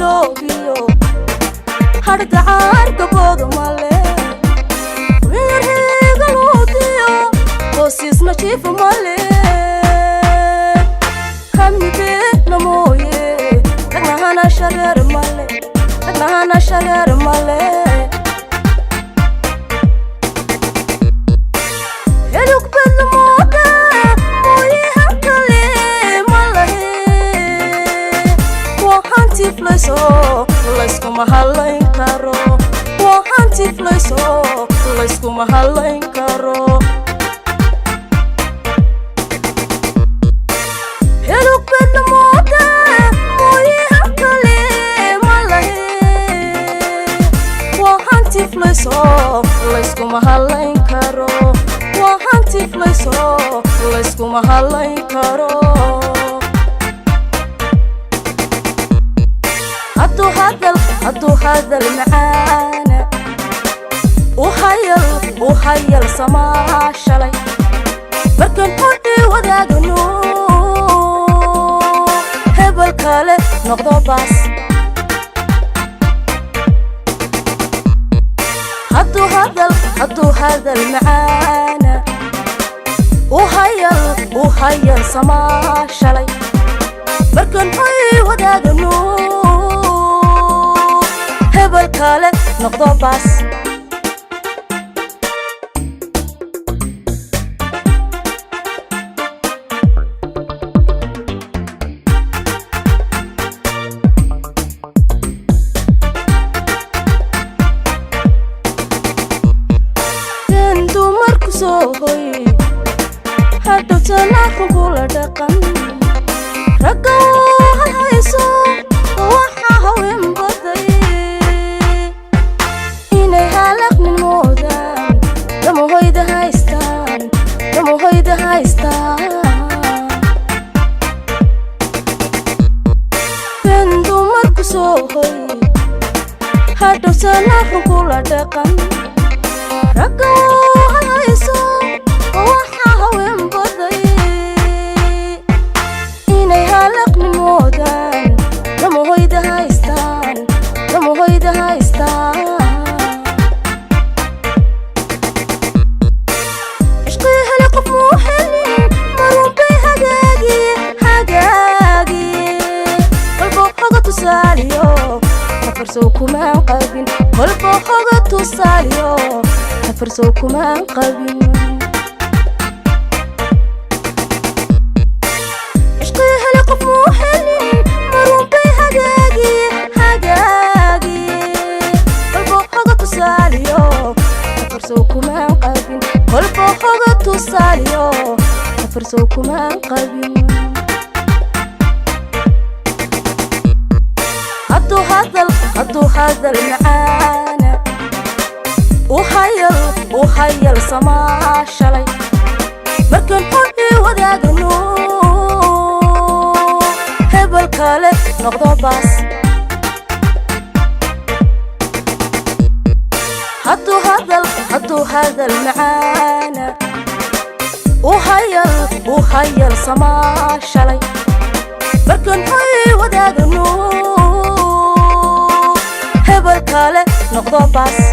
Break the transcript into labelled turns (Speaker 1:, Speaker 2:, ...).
Speaker 1: hiloobiyo hadhgacaar gabooda male yarheegaluudiyo hoosiisna jiifa male hamibeena mooye ragnahana shareer male ragnahana shareer male layskuma halayn karo waa hantiflayso layskuma halayn karo helug bedla mooda mooye hankale ma lahe waa hantiflayso layskuma halayn karo waa hantiflayso layskuma halayn karo hadduu hadal macaana u hayal samaa shalay markan hodhii wadaagano hebel kale noqdo baas hadduu hadal macaana u hayal samaa shalay markan hodhii wadaagano hebel kale noqdo baas. Dumarku soo hoy hadhowtana kugula dhaqan ragga halhayso waxa haween baday inay halaqnin moodaan damahoyda haystaan damahoyda haystaan ben dumarku soo hoy hadhowtana kugula dhaqan ragga halhayso waxa haween baday inay halaqnin moodaan damahoyda haystaan damahoyda haystaan ishqii hele qof muu helin marunbay hagaagi hagaagi kolbo hoga tusaaliyo hafarsow kumaan qabin kolbo hoga tusaaliyo hafarsow kumaan qabin ishqii hele qof muu helin marunbay hagaagi hagaagi kolbo hoga tusaaliyo hafarsow kumaan qabin kolbo hoga tusaaliyo hafarsow kumaan qabin hadduu hadal macaana u hayal samaa shalay markan hodhii wadaagano hebel kale noqdo baas hadduu hadal macaana u hayal samaa shalay markan hodhii wadaagano hebel kale noqdo baas.